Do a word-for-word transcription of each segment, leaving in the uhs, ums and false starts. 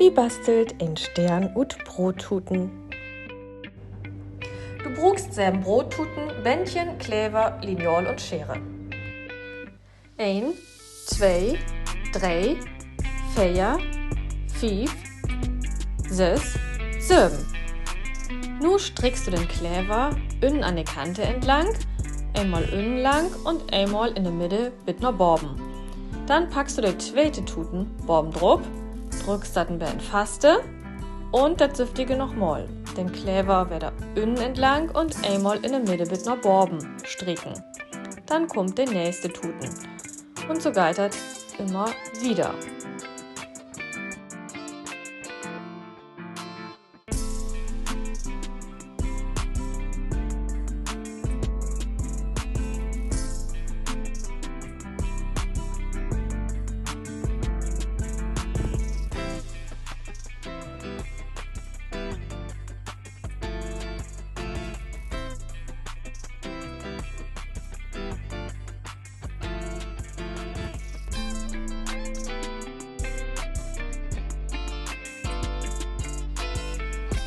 Wi bastelt en Steern ut Broottuten. Du bruukst seven Broottuten, Bändchen, Klever, Lineal un Schere. Een, twee, dree, veer, fief, söss, söven. Nu strickst du den Klever ünnen an de Kante entlang, eenmal ünnen lang un eenmal in de Middel bit na baven. Denn packst du de tweete Tuten baven drup, drückst dat en beten faste un dat sülvige nochmal. Den Klever wedder ünnen entlang un eenmal in de Middel bit na baven strieken. Denn kummt de nächste Tuten. Un so geiht dat ümmer wieder.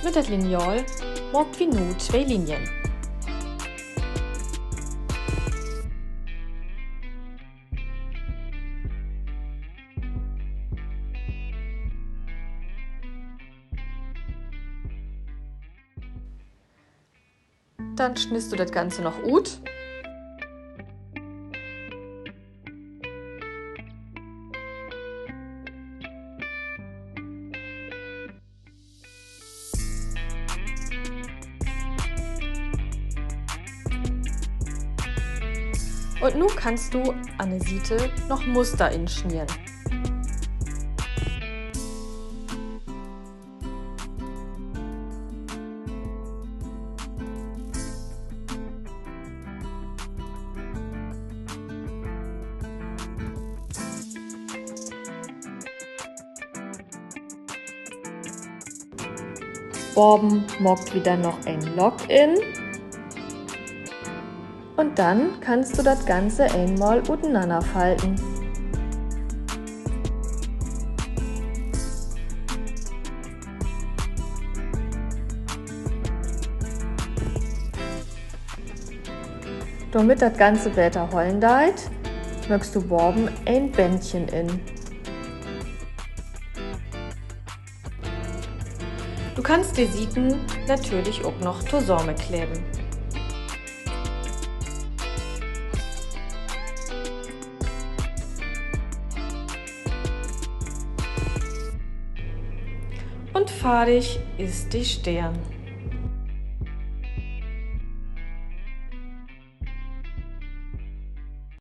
Mit dat Lineal maakt wi nu twee Linien. Denn snittst du dat Ganze noch ut. Un nu kannst du an de Siet noch Muster insnieden. Baven maakt wi denn noch en Lock in. Un denn kannst du dat Ganze eenmal utenannerfalten. Dormit dat Ganze beter hollen deit, maakst du baven en Bändchen in. Du kannst de Sieden natürlich ok noch tosamenkleven. Un fardig is de Steern.